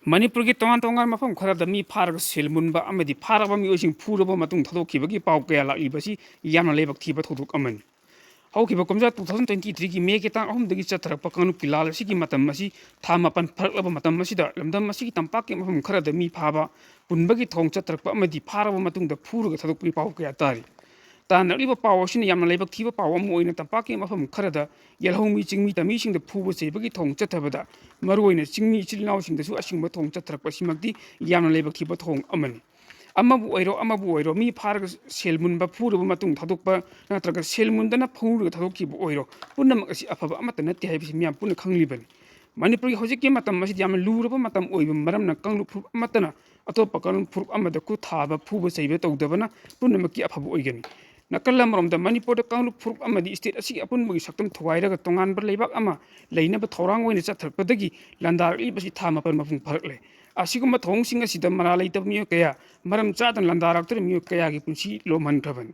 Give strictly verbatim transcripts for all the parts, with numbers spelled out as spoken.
ꯃꯅꯤꯄꯨꯔꯒꯤ ꯇꯣꯉꯥꯟ ꯇꯣꯉꯥꯟꯕ ꯃꯐꯝ ꯈꯔꯗ ꯃꯤ ꯐꯥꯔꯒ ꯁꯦꯜ ꯃꯨꯟꯕ ꯑꯃꯗꯤ ꯐꯥꯔꯕ ꯃꯤꯑꯣꯏꯁꯤꯡ ꯐꯨꯔꯕ ꯃꯇꯨꯡ ꯊꯥꯗꯣꯛꯈꯤꯕꯒꯤ ꯄꯥꯎ ꯀꯌꯥ ꯂꯥꯛꯂꯤꯕ ꯑꯁꯤ ꯌꯥꯝꯅ ꯂꯥꯏꯕꯛ ꯊꯤꯕ ꯊꯧꯗꯣꯛ ꯑꯃꯅꯤ꯫ ꯍꯧꯈꯤꯕ ꯀꯨꯝꯖꯥ two thousand twenty threeꯒꯤ Mayꯒꯤ ꯇꯥꯡ ꯑꯍꯨꯝꯗꯒꯤ ꯆꯠꯊꯔꯛꯄ ꯀꯥꯡꯂꯨꯞꯀꯤ ꯂꯥꯜ ꯑꯁꯤꯒꯤ ꯃꯇꯝ ꯑꯁꯤ ꯊꯥ ꯃꯥꯄꯟ ꯐꯥꯔꯛꯂꯕ ꯃꯇꯝ ꯑꯁꯤꯗ ꯂꯝꯗꯝ ꯑꯁꯤꯒꯤ ꯇꯝꯄꯥꯛꯀꯤ ꯃꯐꯝ ꯈꯔꯗ ꯃꯤ ꯐꯥꯕ, ꯄꯨꯟꯕꯒꯤ ꯊꯧꯑꯣꯡ ꯆꯠꯊꯔꯛꯄ ꯑꯃꯗꯤ ꯐꯥꯔꯕ ꯃꯇꯨꯡꯗ ꯐꯨꯔꯒ ꯊꯥꯗꯣꯛꯄꯒꯤ ꯄꯥꯎ ꯀꯌꯥ ꯇꯥꯔꯤ꯫ ꯇꯥꯅꯔꯛꯂꯤꯕ ꯄꯥꯎ ꯑꯁꯤꯅ ꯌꯥꯝꯅ ꯂꯥꯏꯕꯛ ꯊꯤꯕ ꯄꯥꯎ ꯑꯃ ꯑꯣꯏꯅ ꯇꯝꯄꯥꯛꯀꯤ ꯃꯐꯝ ꯈꯔꯗ ꯌꯦꯜꯍꯧꯃꯤ ꯆꯤꯡꯃꯤ ꯇꯝꯃꯤꯁꯤꯡꯗ ꯐꯨꯕ ꯆꯩꯕꯒꯤ ꯊꯧꯑꯣꯡ ꯆꯠꯊꯕꯗ ꯃꯔꯨꯑꯣꯏꯅ ꯆꯤꯡꯃꯤ ꯏꯆꯤꯜ ꯏꯅꯥꯎꯁꯤꯡꯗꯁꯨ ꯑꯁꯤꯒꯨꯝꯕ ꯊꯧꯑꯣꯡ ꯆꯠꯊꯔꯛꯄ ꯑꯁꯤꯃꯛꯇꯤ ꯌꯥꯝꯅ ꯂꯥꯏꯕꯛ ꯊꯤꯕ ꯊꯧꯑꯣꯡ ꯑꯃꯅꯤ꯫ ꯑꯃꯕꯨ ꯑꯣꯏꯔꯣ, ꯑꯃꯕꯨ ꯑꯣꯏꯔꯣ, ꯃꯤ ꯐꯥꯔꯒ ꯁꯦꯜ ꯃꯨꯟꯕ, ꯐꯨꯔꯕ ꯃꯇꯨꯡ ꯊꯥꯗꯣꯛꯄ ꯅꯠꯇ꯭ꯔꯒ ꯁꯦꯜ ꯃꯨꯟꯗꯅ ꯐꯨꯔꯒ ꯊꯥꯗꯣꯛꯈꯤꯕ ꯑꯣꯏꯔꯣ, ꯄꯨꯝꯅꯃꯛ ꯑꯁꯤ ꯑꯐꯕ ꯑꯃꯠꯇ ꯅꯠꯇꯦ ꯍꯥꯏꯕꯁꯤ ꯃꯤꯌꯥꯝ ꯄꯨꯟꯅ ꯈꯪꯂꯤꯕꯅꯤ꯫ ꯃꯅꯤꯄꯨꯔꯒꯤ ꯍꯧꯖꯤꯛꯀꯤ ꯃꯇꯝ ꯑꯁꯤꯗꯤ ꯌꯥꯝꯅ ꯂꯨꯔꯕ ꯃꯇꯝ ꯑꯣꯏꯕ ꯃꯔꯝꯅ ꯀꯥꯡꯂꯨꯞ ꯐꯨꯔꯨꯞ ꯑꯃꯠꯇꯅ ꯑꯇꯣꯞꯄ ꯀꯥꯡꯂꯨꯞ ꯐꯨꯔꯨꯞ ꯑꯃꯗ ꯈꯨꯠ ꯊꯥꯕ, ꯐꯨꯕ ꯆꯩꯕ ꯇꯧꯗꯕꯅ ꯄꯨꯝꯅꯃꯛꯀꯤ ꯑꯐꯕ ꯑꯣꯏꯒꯅꯤ꯫ ꯅꯥꯀꯜ ꯑꯃꯔꯣꯝꯗ ꯃꯅꯤꯄꯨꯔꯗ ꯀꯥꯡꯂꯨꯞ ꯐꯨꯔꯨꯞ ꯑꯃꯗꯤ state ꯑꯁꯤꯒꯤ ꯑꯄꯨꯟꯕꯒꯤ ꯁꯛꯇꯝ ꯊꯨꯒꯥꯏꯔꯒ ꯇꯣꯉꯥꯟꯕ ꯂꯩꯕꯥꯛ ꯑꯃ ꯂꯩꯅꯕ ꯊꯧꯔꯥꯡ ꯑꯣꯏꯅ ꯆꯠꯊꯔꯛꯄꯗꯒꯤ ꯂꯥꯟꯗꯥꯔꯛꯂꯤꯕꯁꯤ ꯊꯥ ꯃꯥꯄꯟ ꯃꯄꯨꯡ ꯐꯥꯔꯛꯂꯦ꯫ ꯑꯁꯤꯒꯨꯝꯕ ꯊꯧꯑꯣꯡꯁꯤꯡ ꯑꯁꯤꯗ ꯃꯔꯥꯜ ꯂꯩꯇꯕ ꯃꯤꯑꯣꯏ ꯀꯌꯥ, ꯃꯔꯝ ꯆꯥꯗꯅ ꯂꯥꯟꯗꯥꯔꯛꯇꯨꯅ ꯃꯤꯑꯣꯏ ꯀꯌꯥꯒꯤ ꯄꯨꯟꯁꯤ ꯂꯣꯝꯍꯟꯈ꯭ꯔꯕꯅꯤ꯫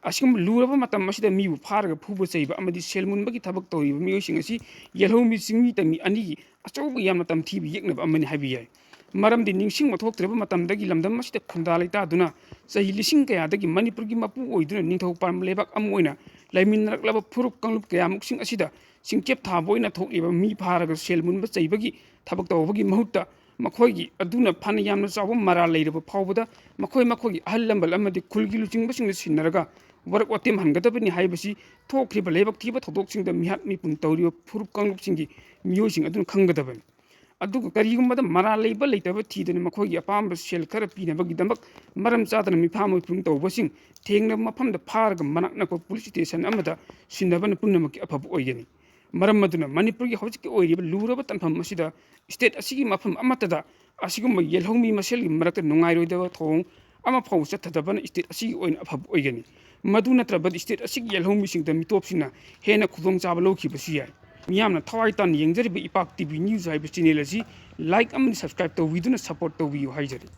ꯑꯁꯤꯒꯨꯝꯕ ꯂꯨꯔꯕ ꯃꯇꯝ ꯑꯁꯤꯗ ꯃꯤꯕꯨ ꯐꯥꯔꯒ ꯐꯨꯕ ꯆꯩꯕ ꯑꯃꯗꯤ ꯁꯦꯜ ꯃꯨꯟꯕꯒꯤ ꯊꯕꯛ ꯇꯧꯔꯤꯕ ꯃꯤꯑꯣꯏꯁꯤꯡ ꯑꯁꯤ ꯌꯦꯜꯍꯧꯃꯤ ꯆꯤꯡꯃꯤ ꯇꯝꯃꯤ ꯑꯅꯤꯒꯤ ꯑꯆꯧꯕ ꯌꯥꯝꯅ ꯇꯝꯊꯤꯕ ꯌꯦꯛꯅꯕ ꯑꯃꯅꯤ ꯍꯥꯏꯕ ꯌꯥꯏ꯫ ꯃꯔꯝꯗꯤ ꯅꯤꯡꯁꯤꯡꯕ ꯊꯣꯛꯇ꯭ꯔꯤꯕ ꯃꯇꯝꯗꯒꯤ ꯂꯝꯗꯝ ꯑꯁꯤꯗ ꯈꯨꯟꯗꯥ ꯂꯩꯇꯥꯗꯨꯅ ꯆꯍꯤ ꯂꯤꯁꯤꯡ ꯀꯌꯥꯗꯒꯤ ꯃꯅꯤꯄꯨꯔꯒꯤ ꯃꯄꯨ ꯑꯣꯏꯗꯨꯅ ꯅꯤꯡꯊꯧ ꯄꯥꯟꯕ ꯂꯩꯕꯥꯛ ꯑꯃ ꯑꯣꯏꯅ ꯂꯩꯃꯤꯟꯅꯔꯛꯂꯕ ꯐꯨꯔꯨꯞ ꯀꯥꯡꯂꯨꯞ ꯀꯌꯥꯃꯨꯛꯁꯤꯡ ꯑꯁꯤꯗ ꯆꯤꯡꯆꯦꯞ ꯊꯥꯕ ꯑꯣꯏꯅ ꯊꯣꯛꯂꯤꯕ ꯃꯤ ꯐꯥꯔꯒ ꯁꯦꯜ ꯃꯨꯟꯕ ꯆꯩꯕꯒꯤ ꯊꯕꯛ ꯇꯧꯕꯒꯤ ꯃꯍꯨꯠꯇ ꯃꯈꯣꯏꯒꯤ ꯑꯗꯨꯅ ꯐꯅ ꯌꯥꯝꯅ ꯆꯥꯎꯕ ꯃꯔꯥꯜ ꯂꯩꯔꯕ ꯐꯥꯎꯕꯗ ꯃꯈꯣꯏ ꯃꯈꯣꯏꯒꯤ ꯑꯍꯜ ꯂꯃꯟ ꯑꯃꯗꯤ ꯈꯨꯜꯒꯤ ꯂꯨꯆꯤꯡꯕꯁꯤꯡꯅ ꯁꯤꯟꯅꯔꯒ ꯋꯥꯔꯛ ꯋꯥꯇꯦꯝ ꯍꯟꯒꯗꯕꯅꯤ ꯍꯥꯏꯕꯁꯤ ꯊꯣꯛꯈ꯭ꯔꯤꯕ ꯂꯥꯏꯕꯛ ꯊꯤꯕ ꯊꯧꯗꯣꯛꯁꯤꯡꯗ ꯃꯤꯍꯥꯠ ꯃꯤꯄꯨꯟ ꯇꯧꯔꯤꯕ ꯐꯨꯔꯨꯞ ꯀꯥꯡꯂꯨꯞꯁꯤꯡꯒꯤ ꯃꯤꯑꯣꯏꯁꯤꯡ ꯑꯗꯨꯅ ꯈꯪꯒꯗꯕꯅꯤ꯫ ꯑꯗꯨꯒ ꯀꯔꯤꯒꯨꯝꯕꯗ ꯃꯔꯥꯜ ꯂꯩꯕ ꯂꯩꯇꯕ ꯊꯤꯗꯅ ꯃꯈꯣꯏꯒꯤ ꯑꯄꯥꯝꯕ ꯁꯦꯜ ꯈꯔ ꯄꯤꯅꯕꯒꯤꯗꯃꯛ ꯃꯔꯝ ꯆꯥꯗꯅ ꯃꯤꯐꯥ ꯃꯤꯄꯨꯟ ꯇꯧꯕꯁꯤꯡ ꯊꯦꯡꯅꯕ ꯃꯐꯝꯗ ꯐꯥꯔꯒ ꯃꯅꯥꯛ ꯅꯛꯄ ꯄꯨꯂꯤꯁ ꯁ꯭ꯇꯦꯁꯟ ꯑꯃꯗ ꯁꯤꯟꯅꯕꯅ ꯄꯨꯝꯅꯃꯛꯀꯤ ꯑꯐꯕ ꯑꯣꯏꯒꯅꯤ꯫ ꯃꯔꯝ ꯑꯗꯨꯅ ꯃꯅꯤꯄꯨꯔꯒꯤ ꯍꯧꯖꯤꯛꯀꯤ ꯑꯣꯏꯔꯤꯕ ꯂꯨꯔꯕ ꯇꯥꯟꯐꯝ ꯑꯁꯤꯗ state ꯑꯁꯤꯒꯤ ꯃꯐꯝ ꯑꯃꯠꯇꯗ ꯑꯁꯤꯒꯨꯝꯕ ꯌꯦꯜꯍꯧꯃꯤ ꯃꯁꯦꯜꯒꯤ ꯃꯔꯛꯇ ꯅꯨꯡꯉꯥꯏꯔꯣꯏꯗꯕ ꯊꯧꯑꯣꯡ ꯑꯃꯐꯥꯎꯕ ꯆꯠꯊꯗꯕꯅ state ꯑꯁꯤꯒꯤ ꯑꯣꯏꯅ ꯑꯐꯕ ꯑꯣꯏꯒꯅꯤ꯫ ꯃꯗꯨ ꯅꯠꯇ꯭ꯔꯕꯗꯤ state ꯑꯁꯤꯒꯤ ꯌꯦꯜꯍꯧꯃꯤꯁꯤꯡꯗ ꯃꯤꯇꯣꯞꯁꯤꯡꯅ ꯍꯦꯟꯅ ꯈꯨꯗꯣꯡꯆꯥꯕ ꯂꯧꯈꯤꯕꯁꯨ ꯌꯥꯏ꯫ ꯃꯤꯌꯥꯝꯅ ꯊꯋꯥꯏ ꯇꯥꯅ ꯌꯦꯡꯖꯔꯤꯕ ꯏꯄꯥꯛ T V news ꯍꯥꯏꯕ channel ꯑꯁꯤ like ꯑꯃꯗꯤ subscribe ꯇꯧꯕꯤꯗꯨꯅ support ꯇꯧꯕꯤꯌꯨ ꯍꯥꯏꯖꯔꯤ꯫